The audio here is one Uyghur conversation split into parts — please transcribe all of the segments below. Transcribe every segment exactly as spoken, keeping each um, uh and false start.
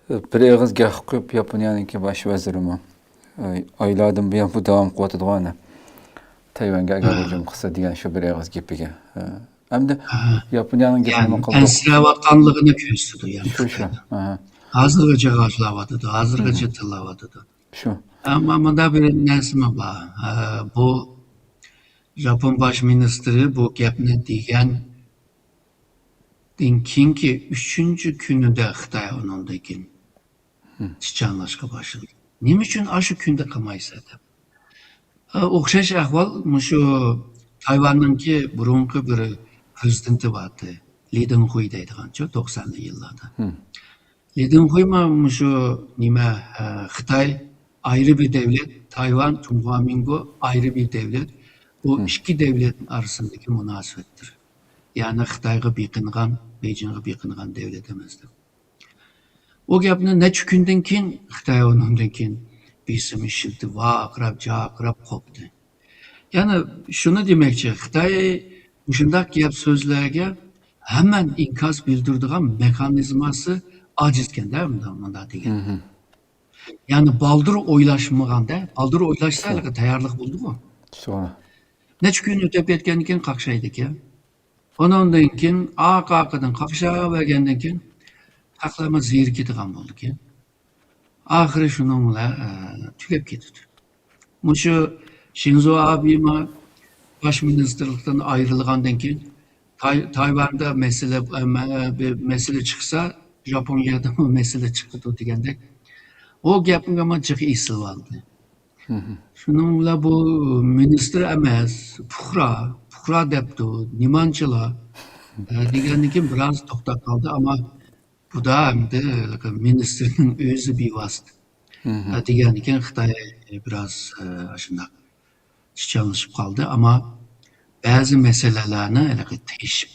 بىر ئېغىز گەپ قىلىپ، ياپونىيەنىڭكى باش ۋەزىرىمۇ، ئايلاردىن بۇيان بۇ داۋام قىلىۋاتىدىغان، تەيۋەنگە ئەگەر ھۇجۇم قىلسا دېگەن شۇ بىر ئېغىز گېپىگە. ئەمدى ياپونىيەنىڭ گېپىنى يەنى قىلدۇق. ئەنسىرەۋاتقانلىقىنى كۆرسىتىدۇ، يەنى شۇ، شۇ. خىتاينىڭ. ئاھا. ھازىرغىچە راۋاجلاۋاتىدۇ، ھازىرغىچە تىللاۋاتىدۇ. شۇ. ئەمما مۇندا بىر نەرسىمۇ بار. ھە، بۇ ژاپون باش مىنىستىرى بۇ گەپنى دېگەندىن كېيىنكى ئۈچىنچى كۈنىدە خىتاي ئۇنىڭدىن كېيىن چىچانلاشقا باشلىدى. نېمە ئۈچۈن ئاشۇ كۈندە قىلمايسەن دەپ. ئە، ئوخشاش ئەھۋال مۇشۇ تايۋاننىڭكى بۇرۇنقى بىر پرېزىدېنتى بارتى. لى دېڭخۇي دەيدىغانچۇ، توقسانىنچى يىللاردا. لى دېڭخۇيمۇ مۇشۇ نېمە، ئە، خىتاي ئايرى بىر دەۋلەت، تايۋان، چۇڭخۇا مىڭگو ئايرى بىر دەۋلەت. بۇ ئىككى دەۋلەتنىڭ ئارىسىندىكى مۇناسىۋەتتۇر. يەنى خىتايغا بېقىنغان، بېيجىڭغا بېقىنغان دەۋلەت ئەمەس دەپ. ئۇ گەپنى نەچچە كۈندىن كېيىن خىتاي ئۇنىڭدىن كېيىن بېسىم ئىشلىتىپ، ۋارقىراپ، جارقىراپ قوپتى. يەنى شۇنى دېمەكچى، خىتاي مۇشۇنداق گەپ سۆزلەرگە ھەمەن ئىنكاس بىلدۈرىدىغان مېخانىزماسى ئاجىزكەن-دە، مۇنداق، مۇنداق دېگەن. يەنى بالدۇر ئويلاشمىغاندا، بالدۇر ئويلاشسا ھېلىقى تەييارلىق بولىدىغۇ. توغرا. نەچچە كۈن ئۆتۈپ كەتكەندىن كېيىن قاقشايدىكەن. ئۇنىڭدىن كېيىن ئارقا-ئارقىدىن قاقشاۋەرگەندىن كېيىن خەقلەرمۇ زېرىكىدىغان بولىدىكەن. ئاخىرى شۇنىڭ بىلەن، ئە، تۈگەپ كېتىدۇ. مۇشۇ شىنزو ئابېمۇ باش مىنىستىرلىقتىن ئايرىلغاندىن كېيىن تاي-، تايۋاندا مەسىلە، ئە، مە-، بىر مەسىلە چىقسا، ژاپونىيەدىمۇ مەسىلە چىقىدۇ دېگەندەك، ئۇ گەپنىمۇ جىق ئېسىلىۋالدى. شۇنىڭ بىلەن بۇ مىنىستىر ئەمەس، پۇقرا، پۇقرا دەپتۇ، نېمانچىلا، ئە، دېگەندىن كېيىن بىراز توختاپ قالدى. ئەمما بۇدا ئەمدى مىنىستىرنىڭ ئۆزى بىۋاسىتە، ئە، دېگەندىن كېيىن خىتاي بىراز، ئە، ئاشۇنداق چىچانلىشىپ قالدى. ئەمما بەزى مەسىلىلەرنى ھېلىقى تېشىپ،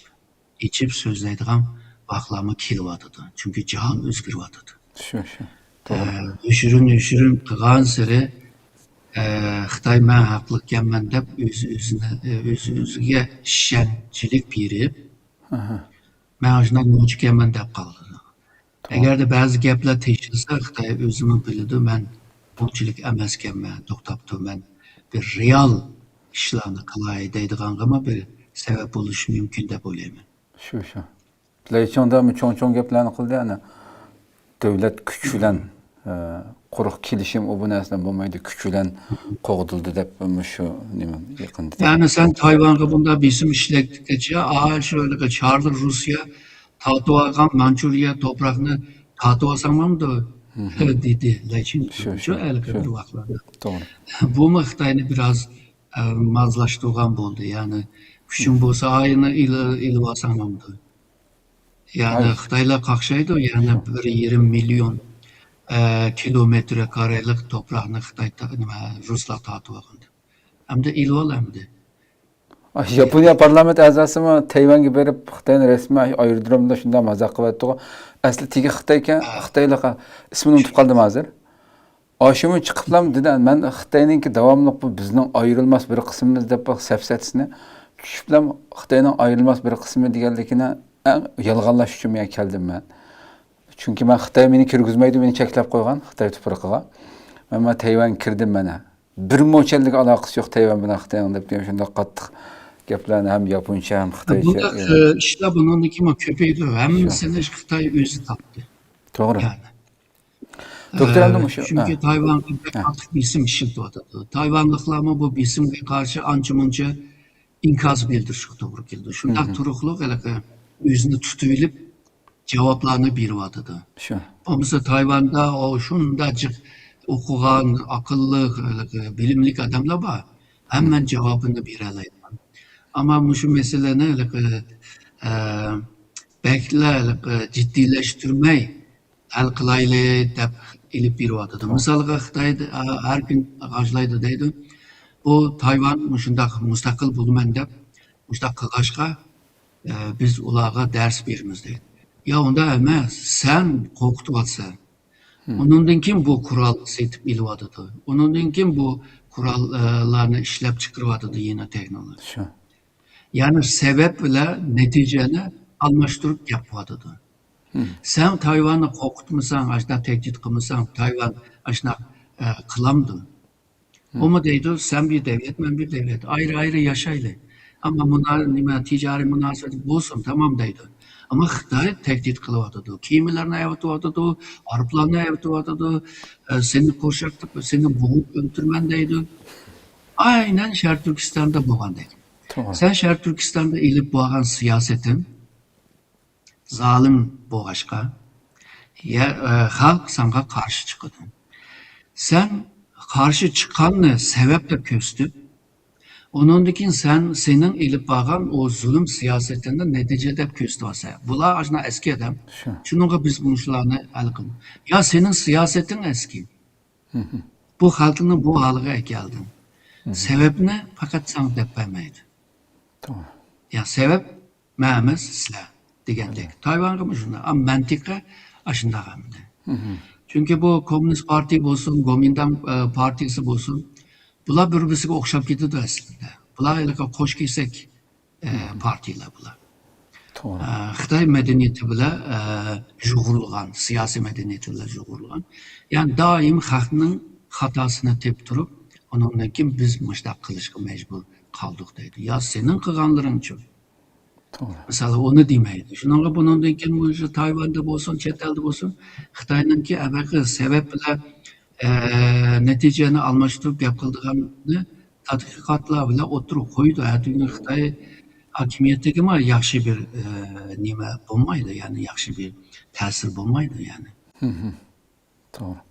ئېچىپ سۆزلەيدىغان ۋاقىتلارمۇ كېلىۋاتىدۇ. چۈنكى جاھان ئۆزگىرىۋاتىدۇ. شۇ، شۇ. ئە، توغرا. يوشۇرۇن، يوشۇرۇن قىلغانسېرى، ئە، خىتاي مەن ھەقلىقكەنمەن دەپ ئۆز-ئۆزىنى، ئۆز-ئۆزىگە ئىشەنچلىك بېرىپ، ئاھا. مەن ئاشۇنداق نوچىكەنمەن دەپ قالىدۇ. توغرا. ئەگەردە بەزى گەپلەر تېشىلسا، خىتاي ئۆزىمۇ بىلىدۇ، مەن بۇنچىلىك ئەمەسكەنمەن، توختاپ تۇر، مەن بىر رېئال ئىشلارنى قىلاي دەيدىغانغىمۇ بىر سەۋەب بولۇشى مۇمكىن دەپ ئويلايمەن. شۇ، شۇ. لەيچىڭدامۇ چوڭ-چوڭ گەپلەرنى قىلدى، يەنى دۆلەت كۈچ بىلەن، ئە، قۇرۇق كېلىشىم، ئۇ بۇ نەرسىلەر بولمايدۇ، كۈچ بىلەن قوغدىلىدۇ دەپ مۇشۇ نېمە يېقىندا. يەنى سەن تايۋانغا بۇنداق بېسىم ئىشلەتكەچە، ئا، شۇ ھېلىقى چارلىق روسىيە تارتىۋالغان مانچۇرىيە توپراقنى تارتىۋالساڭلامدۇ؟ دېدى لەيچىڭ. شۇ، شۇ، شۇ ھېلىقى شۇ. بىر ۋاقىتلاردا. توغرا. بۇمۇ خىتاينى بىراز، ئە، مازلاشتۇرغان بولدى. يەنى كۈچۈڭ بولسا ئاينى ئېلى-، ئېلىۋالساڭلامدۇ؟ يەنى ھاي. خىتايلار قاقشايدۇ، يەنى شۇ. بىر يېرىم مىليون، ئە، كىلومېتىر كارەيلىق توپراقنى خىتاي تا-، نېمە، رۇسلار تارتىۋالغان دەپ. ئەمدى ئېلىۋال ئەمدى. ئا، ياپونىيە پارلامېنت ئەزاسىمۇ تەيۋەنگە بېرىپ، خىتاينى رەسمىي ئايرودرومدا شۇنداق مازاق قىلىۋەتتىغۇ. ئەسلى تېگى خىتايكەن، ھە. خىتايلىققا ئىسمىنى ئۇنتۇپ قالدىم ھازىر. ئاشۇمۇ چىقىپلام دېدى، مەن خىتاينىڭكى داۋاملىق بۇ بىزنىڭ ئايرىلماس بىر قىسمىمىز دەپ بىر سەپسەتىسىنى چۈشۈپلام خىتاينىڭ ئايرىلماس بىر قىسمى دېگەنلىكىنى ئەڭ يالغانلاش ئۈچۈن مەن كەلدىم مەن. چۈنكى مەن خىتاي مېنى كىرگۈزمەيدۇ، مېنى چەكلەپ قويغان خىتاي تۇپرىقىغا. مەن، مەن تەيۋەنگە كىردىم مانا. بىر موچەنلىك ئالاقىسى يوق تەيۋەن بىلەن خىتاينىڭ دەپ دېگەن شۇنداق قاتتىق گەپلەرنى ھەم ياپونچە ھەم خىتايچە. بۇنداق، ئە، ئىشلار بۇنىڭدىن كېيىنمۇ كۆپىيىدۇ. ھەممىسىنى خىتاي ئۆزى تاپتى. توغرا. يەنى. دوكتور ئە، ئەمدى مۇشۇ، چۈنكى ھە. تايۋانغا بەك ھە. قاتتىق بېسىم ئىشلىتىۋاتىدۇ. تايۋانلىقلارمۇ بۇ بېسىمگە قارشى ئانچە-مۇنچە ئىنكاس بىلدۈرۈشكە توغرا كېلىدۇ. شۇنداق مم. تۇرۇقلۇق ھېلىقى ئۆزىنى تۇتۇۋېلىپ جاۋابلارنى بېرىۋاتىدۇ. شۇ. بولمىسا تايۋاندا ئۇ شۇنداق جىق ئوقۇغان، ئاقىللىق، ھېلىقى بىلىملىك ئادەملەر بار. ھەممە مم. جاۋابىنى بېرەلەيدىغان. ئەمما مۇشۇ مەسىلىنى ھېلىقى، ئە، بەكلا ھېلىقى جىددىيلەشتۈرمەي، ھەل قىلايلى دەپ ئېلىپ بېرىۋاتىدۇ. مىسالغا خىتاي، ئە، ھەر كۈن غاجىلايدۇ دەيدۇ. بۇ تايۋان مۇشۇنداق مۇستەقىل بولىمەن دەپ مۇشۇنداق قىلغاچقا، ئە، بىز ئۇلارغا دەرس بېرىمىز دەيدۇ. يا ئۇنداق ئەمەس، سەن قورقۇتۇۋاتىسەن. مم. ئۇنىڭدىن كېيىن بۇ قورال سېتىپ ئېلىۋاتىدۇ. ئۇنىڭدىن كېيىن بۇ قورال، ئە، لارنى ئىشلەپ چىقىرىۋاتىدۇ يېڭى تېخنولوگىيە. شۇ. يەنى سەۋەب بىلەن نەتىجىنى ئالماشتۇرۇپ گەپ قىلىۋاتىدۇ. سەن تايۋاننى قورقۇتمىساڭ، ئاشۇنداق تەھدىت قىلمىساڭ، تايۋان ئاشۇنداق، ئە، قىلامدۇ؟ ئۇمۇ دەيدۇ، سەن بىر دەۋلەت، مەن بىر دەۋلەت. ئايرى-ئايرى ياشايلى. ئەمما مۇنا-، نېمە، تىجارىي مۇناسىۋەت بولسۇن، تامام دەيدۇ. ئەمما خىتاي تەھدىت قىلىۋاتىدۇ. كېمىلەرنى ئەۋېتىۋاتىدۇ، ئايروپىلاننى ئەۋېتىۋاتىدۇ. ئە، سېنى قورشاپ، سېنى بوغۇپ ئۆلتۈرىمەن دەيدۇ. ئاينەن شەرقىي تۈركىستاندا بولغاندەك. توغرا. سەن شەرقىي تۈركىستاندا ئېلىپ بارغان سىياسىتىڭ زالىم بولغاچقا، يە-، ئە، خەلق ساڭا قارشى چىقىدۇ. سەن قارشى چىققاننى سەۋەب دەپ كۆرسىتىپ، ئۇنىڭدىن كېيىن سەن، سېنىڭ ئېلىپ بارغان ئۇ زۇلۇم سىياسىتىنى نەتىجە دەپ كۆرسىتىۋاتىسەن. بۇلار ئاشۇنداق ئەسكى ئادەم. شۇ. شۇنىڭغا بىز مۇشۇلارنى ھەل قىل-، يا سېنىڭ سىياسىتىڭ ئەسكى. بۇ خەلقنى بۇ ھالغا ئەكەلدىڭ. سەۋەبنى پەقەت ساڭا دەپ بەرمەيدۇ. توغرا. يا سەۋەب مەن ئەمەس، سىلەر دېگەندەك. تايۋانغىمۇ شۇنداق. ئەمما مەنتىقە ئاشۇنداق ئەمدى. چۈنكى بۇ كوممۇنىست پارتىيە بولسۇن، گومىنداڭ، ئە، پارتىيىسى بولسۇن، بۇلار بىر-بىرسىگە ئوخشاپ كېتىدۇ ئەسلىدە. بۇلار ھېلىقى قوش كېسەك، ئە، پارتىيىلەر بۇلار. توغرا. ئە، خىتاي مەدەنىيىتى بىلەن، ئە، يۇغۇرۇلغان، سىياسىي مەدەنىيىتى بىلەن يۇغۇرۇلغان. يەنى دائىم خەقنىڭ خاتاسىنى تېپىپ تۇرۇپ، ئۇنىڭدىن كېيىن بىز مۇشۇنداق قىلىشقا مەجبۇر قالدۇق دەيدۇ. يا سېنىڭ قىلغانلىرىڭچۇ؟ توغرا. مىسالى ئۇنى دېمەيدۇ. شۇنىڭغا بۇنىڭدىن كېيىن مۇشۇ تايۋاندا بولسۇن، چەت ئەلدە بولسۇن، خىتاينىڭكى ئەبەقى سەۋەب بىلەن، ئە، نەتىجىنى ئالماشتۇرۇپ گەپ قىلىدىغاننى تەتقىقاتلار بىلەن ئوتتۇرىغا قويىدۇ. ئەتىگۈنى خىتاي ھاكىمىيىتىگىمۇ ياخشى بىر، ئە، نېمە بولمايدۇ، يەنى ياخشى بىر تەسىر بولمايدۇ، يەنى. توغرا.